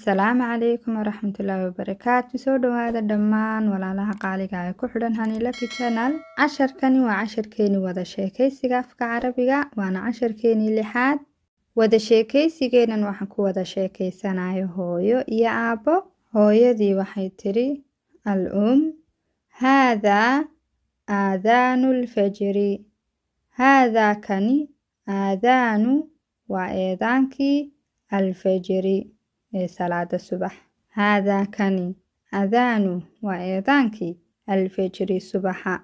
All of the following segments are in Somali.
Asalaamu calaykum waraxmatullaahi wabarakaatu. Soo dhawaada dhammaan walaalaha qaaliga ee ku xidhan Hani Lucky Channel. Casharkani waa casharkeeni wada sheekaysiga afka Carabiga, waana casharkeenii lixaad. Wada sheekaysigeenan waxaan ku wada sheekaysanayo hooyo iyo aabbo. Hooyadii waxay tiri, الأم: هذا آذان الفجر. هذا kani, آذان waa eedaankii, الفجر ee salaada subax. هذا kani, آذان waa eedaankii, الفجر subaxa.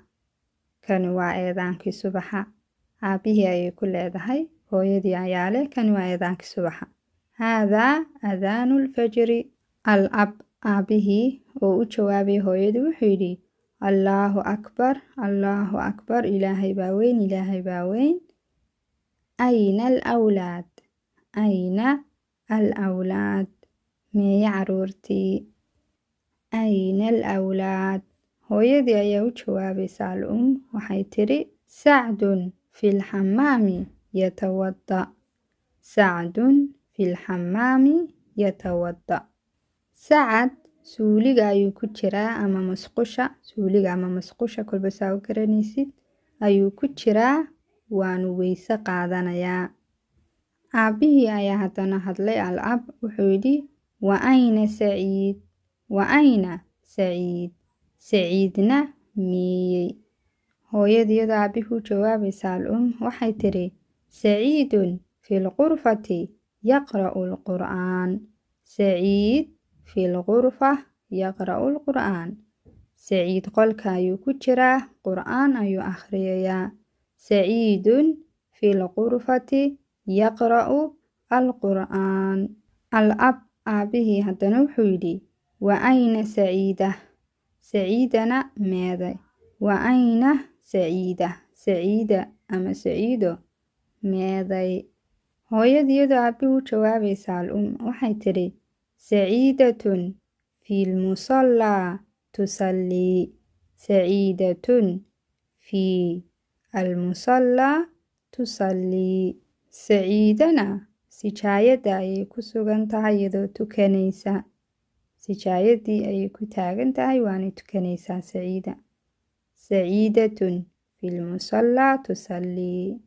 Kani waa eedaankii subaxa, aabihii ayay ku leedahay. Hooyadii ayaa leh, kani waa eedaankii subaxa. هذا آذان الفجر. الأب aabihii oo u jawaabay hooyadii wuxuu yidhi: الله أكبر، الله أكبر. Ilaahay baa weyn, Ilaahay baa weyn. أين الأولاد؟ أين الأولاد؟ Meeye caruurtii? أين الأولاد؟ Hooyadii ayaa u jawaabaysa, الأم, waxay tiri: سعد في الحمام يتوضأ. سعد في الحمام يتوضأ. Sacad suuliga ayuu ku jiraa ama musqusha. Suuliga ama musqusha, kolba saa u garanaysid, ayuu ku jiraa, waanu weyse qaadanayaa. Aabbihii ayaa haddana hadlay, الأب, wuxuu yidhi: وأين سعيد؟ وأين سعيد؟ Saciidna meeyey? Hooyadii iyadoo aabbihii u jawaabaysa, الأم, waxay tiri: سعيد في الغرفة يقرأ القرآن. سعيد في الغرفة يقرأ القرآن. Saciid qolka ayuu ku jiraa, Qur'aan ayuu akhriyayaa. سعيد في الغرفة يقرأ القرآن. الأب aabihii haddana wuxuu yidhi: وأين سعيدة؟ Saciidana meeday? وأين سعيدة؟ Saciida ama Saciido meeday? Hooyadii iyadoo aabihii u jawaabaysa, الأم, waxay tidhi: سعيدة في المصلى تصلي. سعيدة في المصلى تصلي. Saciidana sijaayadda ayay ku sugan tahay iyadoo tukanaysa. Sijaayadii ayay ku taagan tahay, waanay tukanaysaa Saciida. سعيدة في المصلى تصلي.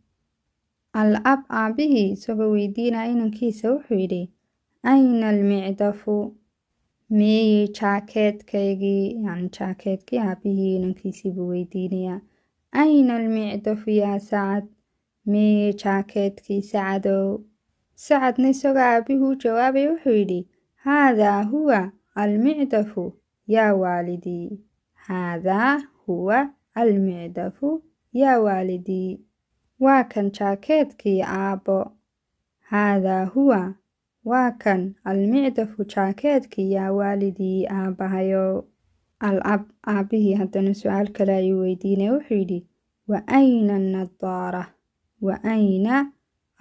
الأب aabihii isagoo weydiinaya inankiisa wuxuu yidhi: أين المعطف؟ Meeyey jaakeedkaygii? Yani jaakeedkii. Aabihii inankiisii buu weydiinayaa. أين المعطف يا سعد؟ Meeyey jaakeedkii, Sacadow? Sacadna isagoo aabihii u jawaabaya wuxuu yidhi: هذا هو المعطف يا والدي. هذا هو المعطف يا والدي. Waa kan jaakeedkii, aabbo. هذا هو waa kan, المعطف jaakeedkii, يا والدي aabbahayow. الأب aabihii haddana su-aal kale ayuu weydiinaya, wuxuu yidhi: وأين النظارة؟ وأين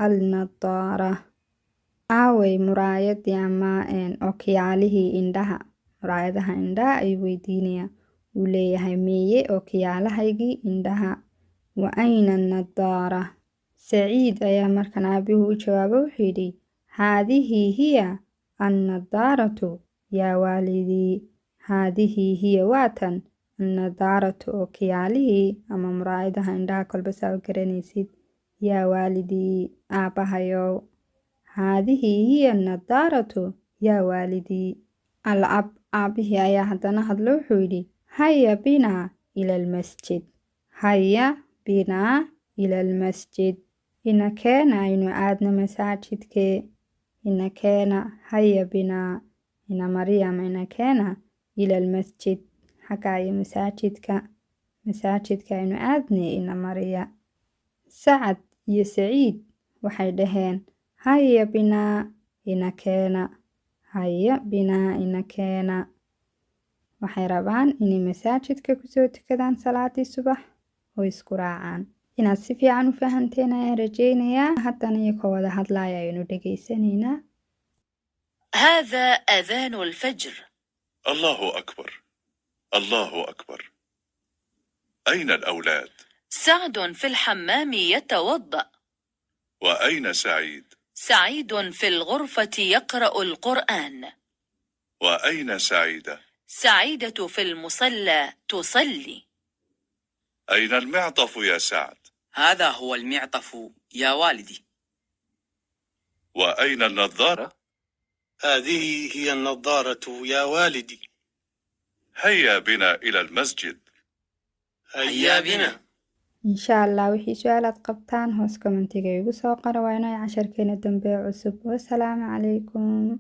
النظارة؟ Aaway muraayadii ama okiyaalihii indhaha? Muraayadaha indhaha ayuu weydiinayaa, uu leeyahay meeye okiyaalahaygii indhaha? وأين النظارة؟ Saciid ayaa markan aabihu u jawaabo, wuxuu yidhi: هذه هي النظارة يا والدي. هذه هي waatan, النظارة okiyaalihii ama muraayadaha indhaha, kolba saa u garanaysid, يا والدي aabbahayow. هذه هي النظارة يا والدي. الأب aabihii ayaa haddana hadlo, wuxuu yidhi: هيا بنا إلى المسجد. هيا بنا إلى المسجد. Ina keena aynu aadno masaajidkee. Ina keena, هيا بنا, ina mariya ama ina keena, إلى المسجد xagga iyo masaajidka. Masaajidka aynu aadnay, ina mariya. Sacad iyo Saciid waxay dhaheen: هيا بنا, ina keena. هيا بنا, ina keena. Waxay rabaan inay masaajidka kusoo tukadaan salaadii subax oo isku raacaan. Inaad si fiican u fahanteen ayaan rajeynayaa. Haddana iyakoo wada hadlaya ayaynu dhegaysanaynaa. هذا أذان الفجر. الله أكبر، الله أكبر. أين الأولاد؟ سعد في الحمام يتوضأ. وأين سعيد؟ سعيد في الغرفة يقرأ القرآن. وأين سعيدة؟ سعيدة في المصلى تصلي. أين المعطف يا سعد؟ هذا هو المعطف يا والدي. وأين النظارة؟ هذه هي النظارة يا والدي. هيا بنا إلى المسجد. هيا بنا. Insha Allah wixii su-aalaad qabtaan hoos commentiga igu soo qora. Waa inay casharkeena dambe cusub. Wasalaamu calaykum.